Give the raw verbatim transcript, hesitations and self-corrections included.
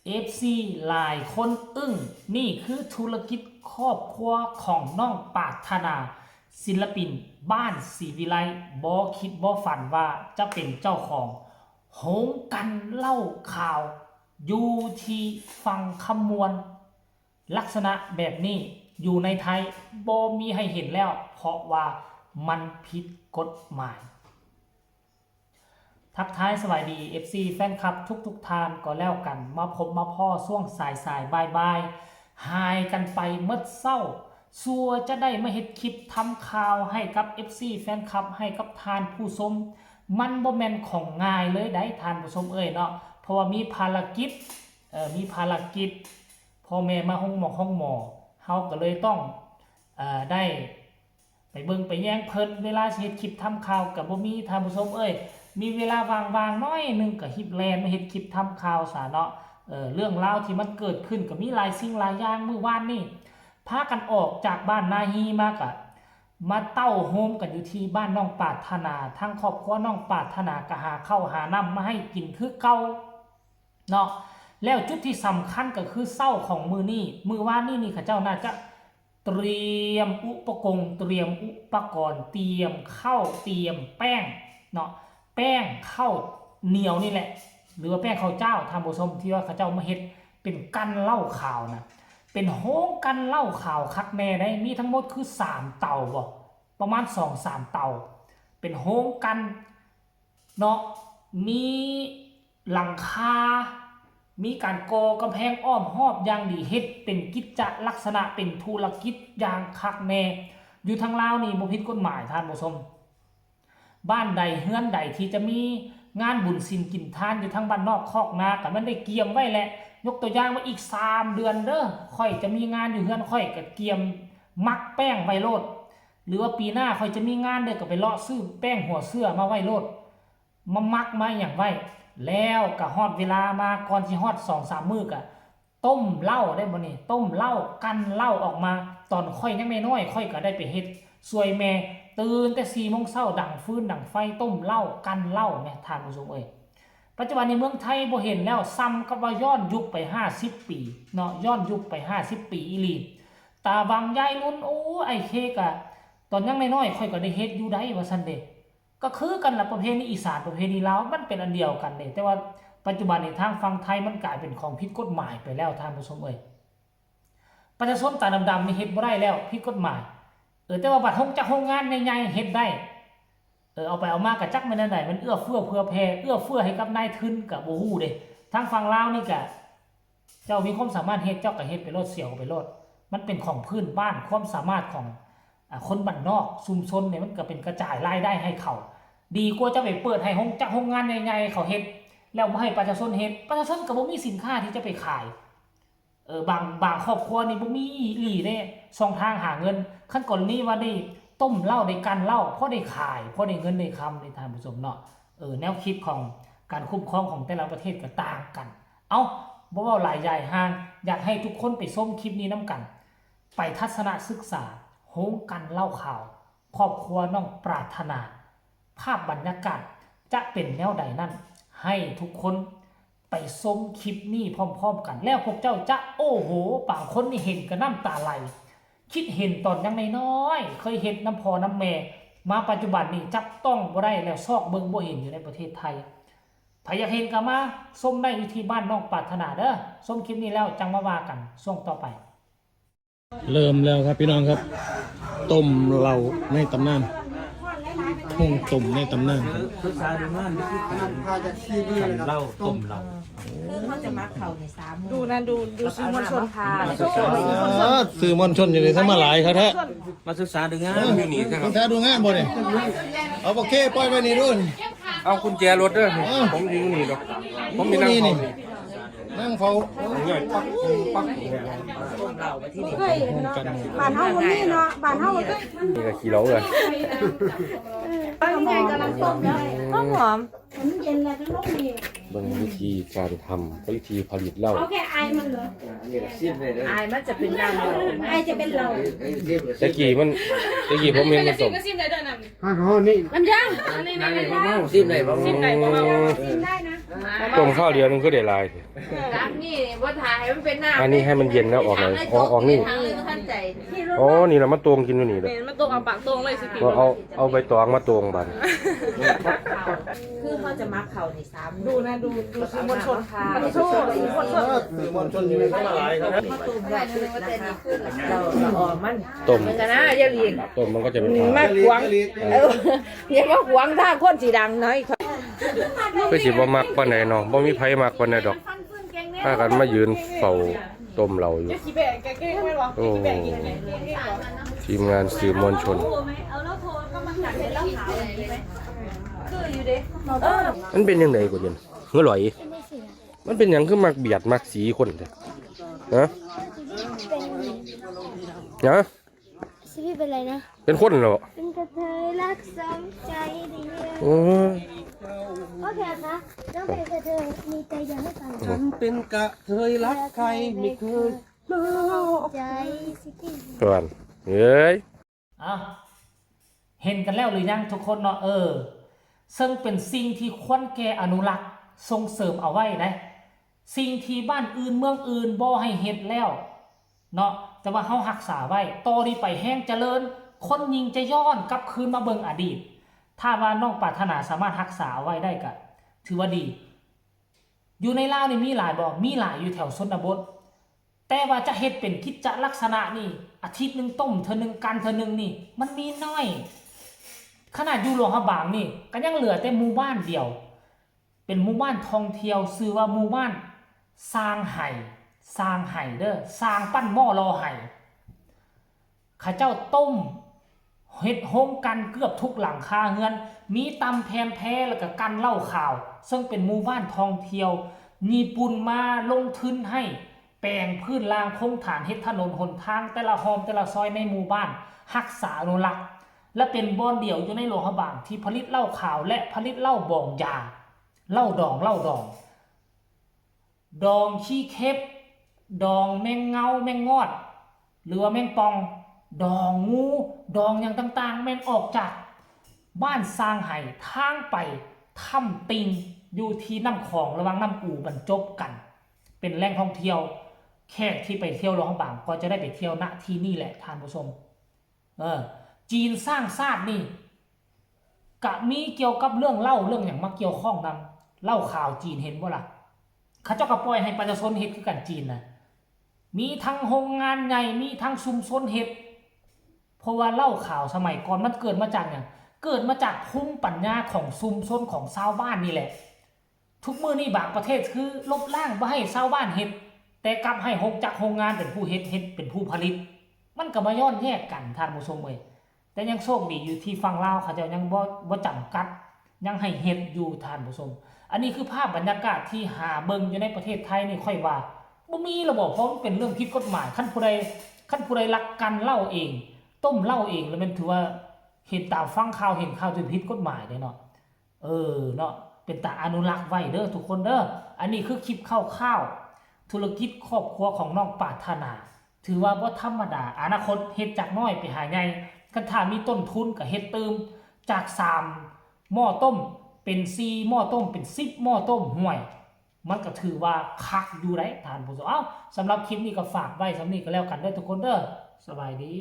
เอฟซีหลายคนอึ้ง นี่คือธุรกิจครอบครัวของน้องปรารถนา ศิลปินบ้านศรีวิไล บ่คิดบ่ฝันว่าจะเป็นเจ้าของโฮงกลั้นเหล้าขาว อยู่ที่ฝั่งคำม่วน ลักษณะแบบนี้อยู่ในไทยบ่มีให้เห็นแล้ว เพราะว่ามันผิดกฎหมาย ทักทายสวัสดี เอฟซี แฟนคลับทุกๆท่านก็แล้วกัน มาพบมาพ้อช่วงสายๆบ่ายๆ หายกันไปเมิดเซ้า สัวจะได้มาเฮ็ดคลิปทำข่าวให้กับ เอฟซี แฟนคลับ ให้กับท่านผู้ชม มันบ่แม่นของง่ายเลยได้ท่านผู้ชมเอ้ยเนาะ เพราะว่ามีภารกิจ เอ่อ มีภารกิจ พ่อแม่มาห้องหมอห้องหมอ เฮาก็เลยต้อง เอ่อ ได้ ไปเบิ่งไปแยงเพิ่น เวลาสิเฮ็ดคลิปทำข่าวก็บ่มีท่านผู้ชมเอ้ย มีเวลาว่างๆหน้อยหนึ่งก็ฮิบแล่นมาเฮ็ดคลิปทำข่าวซะเนาะ เออ เรื่องราวที่มันเกิดขึ้นก็มีหลายสิ่งหลายอย่าง มื้อวานนี่พากันออกจากบ้านนาฮีมาก็มาเต้าโฮมกันอยู่ที่บ้านน้องปรารถนา ทั้งครอบครัวน้องปรารถนาก็หาข้าวหาน้ำมาให้กินคือเก่า เนาะ แล้วจุดที่สำคัญก็คือเช้าของมื้อนี้ มื้อวานนี้นี่เขาเจ้าน่าจะเตรียมอุปกรณ์ เตรียมอุปกรณ์ เตรียมข้าว เตรียมแป้งเนาะ แป้งข้าวเหนียวนี่แหละ หรือว่าแป้งข้าวเจ้า ท่านผู้ชม ที่ว่าเขาเจ้ามาเฮ็ดเป็นกลั้นเหล้าขาวนะ เป็นโฮงกลั้นเหล้าขาวคักแน่ได้ มีทั้งหมดคือสามเตาบ่ ประมาณสองสามเตา เป็นโฮงกลั้น เนาะ มีหลังคา มีการก่อกำแพงอ้อมฮอบอย่างดี เฮ็ดเป็นกิจจะลักษณะ เป็นธุรกิจอย่างคักแน่ อยู่ทางลาวนี่บ่ผิดกฎหมายท่านผู้ชม บ้านใดเฮือนใดที่จะมีงานบุญศีลกินทานอยู่ทางบ้านนอกคอกนา ก็มันได้เกียมไว้แหละ ยกตัวอย่างว่าอีกสามเดือนเด้อ ข้อยจะมีงานอยู่เฮือนข้อย ก็เกียมหมักแป้งไว้โลด หรือว่าปีหน้าข้อยจะมีงานเด้อ ก็ไปเลาะซื้อแป้งหัวเชื้อมาไว้โลด มาหมักมาหยังไว้ แล้วก็ฮอดเวลามา ก่อนสิฮอดสองสามมื้อก็ต้มเหล้าได้บ่นี่ ต้มเหล้ากลั้นเหล้าออกมา ตอนข้อยยังน้อยๆ ข้อยก็ได้ไปเฮ็ดช่วยแม่ ตื่นแต่สี่โมงเช้าดังฟืนดังไฟต้มเหล้ากลั้นเหล้าแหมท่านผู้ชมเอ้ย ปัจจุบันนี้เมืองไทยบ่เห็นแล้ว ส่ำกับว่าย้อนยุคไปห้าสิบปีเนาะ ย้อนยุคไปห้าสิบปีอีหลี ตาวังยายลุน โอ้ อ้ายเคกะ ตอนยังน้อยๆ ข้อยก็ได้เฮ็ดอยู่ได้ว่าซั่นเด้ ก็คือกันล่ะ ประเพณีอีสานประเพณีลาวมันเป็นอันเดียวกันเด้ แต่ว่าปัจจุบันนี้ทางฝั่งไทยมันกลายเป็นของผิดกฎหมายไปแล้วท่านผู้ชมเอ้ย ประชาชนตาดำๆนี่เฮ็ดบ่ได้แล้ว ผิดกฎหมาย เออ แต่ว่าบัดโฮงจักโฮงงานใหญ่ๆเฮ็ดได้ เออ เอาไปเอามาก็จักแม่นแนวใด มันเอื้อเฟื้อเผื่อแผ่ เอื้อเฟื้อให้กับนายทุนก็บ่ฮู้เด้ ทางฝั่งลาวนี่ก็ เจ้ามีความสามารถเฮ็ด เจ้าก็เฮ็ดไปโลด เสี่ยวไปโลด มันเป็นของพื้นบ้าน ความสามารถของ อ่า คนบ้านนอกชุมชนเนี่ย มันก็เป็นกระจายรายได้ให้เขา ดีกว่าเจ้าไปเปิดให้โฮงจักโฮงงานใหญ่ๆเขาเฮ็ด แล้วบ่ให้ประชาชนเฮ็ด ประชาชนก็บ่มีสินค้าที่จะไปขาย เออ บาง บางครอบครัวนี่บ่มีอีหลีเด้ ช่องทางหาเงิน คันกรณีว่าได้ต้มเหล้า ได้กลั้นเหล้า พอได้ขาย พอได้เงินได้คำเด้ท่านผู้ชมเนาะ เออ แนวคิดของการคุ้มครองของแต่ละประเทศก็ต่างกัน เอ้า บ่เว้าหลายยายห่าง อยากให้ทุกคนไปชมคลิปนี้นำกัน ไปทัศนศึกษา โฮงกลั้นเหล้าขาว ครอบครัวน้องปรารถนา ภาพบรรยากาศจะเป็นแนวใดนั้น ให้ทุกคนไปชมคลิปนี้พร้อมๆกัน แล้วพวกเจ้าจะ โอ้โห บางคนนี่เห็นก็น้ำตาไหล คิดเห็นตอนยังน้อยๆ เคยเฮ็ดนำพ่อนำแม่ มาปัจจุบันนี่จับต้องบ่ได้แล้ว ซอกเบิ่งบ่เห็นอยู่ในประเทศไทย ไผอยากเห็นก็มาชมได้อยู่ที่บ้านน้องปรารถนาเด้อ ชมคลิปนี้แล้วจังมาว่ากันช่วงต่อไป เริ่มแล้วครับพี่น้องครับ ต้มเหล้าในตำนาน โฮงต้มในตำนานครับ ศึกษาดูงานวิธีการขันเหล้าต้มเหล้า คือเขาจะมาเข่าในสามมื้อ ดูนั่นดู ดูสื่อมวลชน ค่ะ เออ สื่อมวลชนอยู่ในสมัยหลายครับแท้ มาศึกษาดูงานอยู่นี่นะครับ ศึกษาดูงานบ่เนี่ย เอาโอเค ปล่อยไว้นี่รุ่น เอากุญแจรถเด้อ เออ ผมอยู่นี่ดอก ผมมีนั่งเฝ้านี่ นั่งเฝ้า ปักปัก เคยเห็นเนาะ บ้านเฮาบ่มีเนาะ บ้านเฮาบ่เคย นี่ก็ขี้เหล้าเลย ตอนนี้ไงกำลังต้มแล้ว หอมหอม มันเย็นแล้วก็ลงนี่ เบิ่งวิธีการทำ วิธีผลิตเหล้า เอาแค่ไอมันเหรอ ไอมันจะเป็นน้ำเหล้า ไอจะเป็นเหล้า ตะกี้มัน ตะกี้ผมเห็นมันต้ม ก็ซิมได้ด้วยน้ำ ข้างเขานี่ น้ำยาง อันนี้นี่นี่ ซิมได้บ่ ซิมได้บ่ ซิมได้นะ ต้มข้าวเดียวนึงก็ได้หลายเถอะ ตักนี่ว่าถ่ายให้มันเป็นน้ำ อันนี้ให้มันเย็นแล้วออกไหนอ๋อออกนี่ ทางเลยท่านใจ อ๋อนี่แหละมาตวงกินอยู่นี่แหละ เป็นมาตรงเอาปากตรงเลยสิติ ว่าเอาเอาใบตองมาตวงบัด คือเขาจะมาเข่าในสาม ดูนะดูดูสื่อมวลชน ค่ะ ดูสื่อมวลชน สื่อมวลชนอยู่ข้างหลายครับ มาตูมแบบนะคะเราเราออกมัน ต้ม มันก็น่าจะหลีก ต้มมันก็จะเป็น มากขวางเอออย่ามาขวางทางคนสีดังน้อย ก็สิบ่มักปานใดเนาะบ่มีไผมักปานใดดอกพากันมายืนเฝ้าต้มเหล้าอยู่ จะขี้แบกแกเก่งไหมวะ โอ้ ขี้แบกกินไง ทีมงานสื่อมวลชน มันเป็นยังไงกว่าเดิมเฮ้ยหลอย มันเป็นหยังคือมักเบียดมักสีคนแท้ฮะฮะ ชีวิตเป็นอะไรนะ เป็นคนเหรอ เป็นกระเทยรักสองใจเดียว โอ้ย โอเคคะต้องเป็นกระเทยมีใจเดียวให้กัน ฉันเป็นกระเทยรักใครไม่เคย ใจสิที่ ก่อนเฮ้ย อ่ะเห็นกันแล้วหรือยังทุกคนเนาะเออซึ่งเป็นสิ่งที่ควรแก่อนุรักษ์ส่งเสริมเอาไว้นะสิ่งที่บ้านอื่นเมืองอื่นบ่ให้เฮ็ดแล้วเนาะแต่ว่าเฮารักษาไว้ต่อนี้ไปแฮงเจริญ คนยิ่งจะย้อนกลับคืนมาเบิ่งอดีต ถ้าว่าน้องปรารถนาสามารถรักษาเอาไว้ได้ก็ถือว่าดี อยู่ในลาวนี่มีหลายบ่ มีหลายอยู่แถวชนบท แต่ว่าจะเฮ็ดเป็นกิจจะลักษณะนี่ อาทิตย์หนึ่งต้มเทื่อหนึ่งกันเทื่อหนึ่งนี่ มันมีน้อย ขนาดอยู่หลวงพระบางนี่ก็ยังเหลือแต่หมู่บ้านเดียว เป็นหมู่บ้านท่องเที่ยวชื่อว่าหมู่บ้านซางไห่ซางไห่เด้อซางปั้นหม้อรอไห่ เขาเจ้าต้มเฮ็ดโฮงกันเกือบทุกหลังคาเฮือน มีตำแพนแพแล้วก็กันเหล้าขาว ซึ่งเป็นหมู่บ้านท่องเที่ยว ญี่ปุ่นมาลงทุนให้แปลงพื้นรางโครงฐานเฮ็ดถนนหนทางแต่ละฮอมแต่ละซอยในหมู่บ้าน รักษาอนุรักษ์ และเป็นบ่อนเดียวอยู่ในหลวงพระบางที่ผลิตเหล้าขาวและผลิตเหล้าบองยา เหล้าดองเหล้าดอง ดองขี้เข็บ ดองแมงเงาแมงงอด หรือว่าแมงป่อง ดองงู ดองอย่างต่างๆ แม่นออกจากบ้านซางไห่ทางไปถ้ำติงอยู่ที่น้ำของระหว่างน้ำอูบรรจบกัน เป็นแหล่งท่องเที่ยว แขกที่ไปเที่ยวหลวงพระบางก็จะได้ไปเที่ยวณที่นี่แหละท่านผู้ชม เออ จีนสร้างชาตินี่ กะมีเกี่ยวกับเรื่องเหล้าเรื่องอย่างมาเกี่ยวข้องนำเหล้าขาวจีนเห็นบ่ล่ะเขาเจ้าก็ปล่อยให้ประชาชนเฮ็ดคือกันจีนนะมีทั้งโรงงานใหญ่มีทั้งชุมชนเฮ็ดเพราะว่าเหล้าขาวสมัยก่อนมันเกิดมาจากอย่างเกิดมาจากภูมิปัญญาของชุมชนของชาวบ้านนี่แหละ ทุกมื้อนี้บางประเทศคือลบล้างบ่ให้ชาวบ้านเฮ็ด แต่กลับให้โฮงจักรโฮงงานเป็นผู้เฮ็ดเฮ็ดเป็นผู้ผลิต มันก็มาย้อนแยกกันท่านผู้ชมเอ้ยแต่ยังโชคดีอยู่ที่ฝั่งลาวเขาเจ้ายังบ่บ่จำกัด ยังให้เฮ็ดอยู่ท่านผู้ชม อันนี้คือภาพบรรยากาศที่หาเบิ่งอยู่ในประเทศไทยนี่ค่อยว่าบ่มีระบบเพราะมันเป็นเรื่องผิดกฎหมายคันผู้ใดคันผู้ใดลักกันเหล้าเอง ต้มเหล้าเองแล้วมันถือว่าเห็นตามฟังข่าวเห็นข่าวที่ผิดกฎหมายเด้เนาะ เออเนาะเป็นตาอนุรักษ์ไว้เด้อทุกคนเด้ออันนี้คือคลิปคร่าวๆธุรกิจครอบครัวของน้องปรารถนา ถือว่าบ่ธรรมดาอนาคตเฮ็ดจากน้อยไปหาใหญ่คันถ้ามีต้นทุนก็เฮ็ดตื่มจากสามหม้อต้มเป็นสี่หม้อต้มเป็นสิบหม้อต้มห้วย มันก็ถือว่าคักอยู่ได้ท่านผู้ชมเอ้าสำหรับคลิปนี้ก็ฝากไว้สำนี้ก็แล้วกันเด้อทุกคนเด้อสบายดี